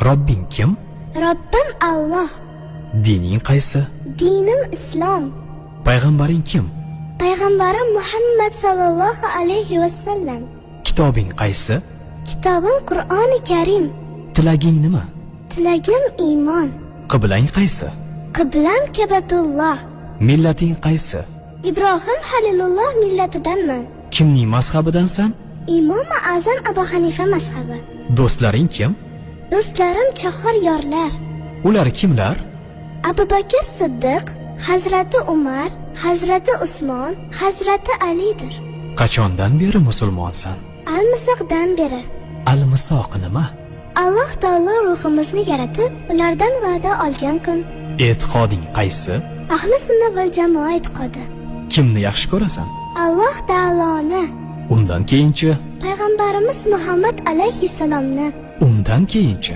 Robbing kim? Robbim Alloh. Dining qaysi? Dinim Islom. Payg'ambaring kim? Payg'ambarim Muhammad sallallohu alayhi va sallam. Kitobing qaysi? Kitobim Qur'oni Karim. Tilaging nima? Tilagim iymon. Qiblang qaysi? Qiblam Kabatulloh. Millating qaysi? Ibrohim Halilulloh millatidanman. Kimning mazhabidansan? Imomi Azam Abu Hanifa mazhabi. Do'stlaring kim? Do'stlarim chahar yorlar. Ular kimlar? Abu Bakr Siddiq, Hazrati Umar, Hazrati Usmon, Hazrati Alidir. Qachondan beri musulmonsan? Al-Misoqdan beri. Al-Misoq nima? Alloh taolo ruhimizni yaratib, ulardan va'da olgan kun. E'tiqoding qaysi? Ahli sunna val jamoa e'tiqodi. Kimni yaxshi ko'rasan? Alloh taoloni. Undan keyinchi? Payg'ambarimiz Muhammad alayhissalomni. Undan keyinchi?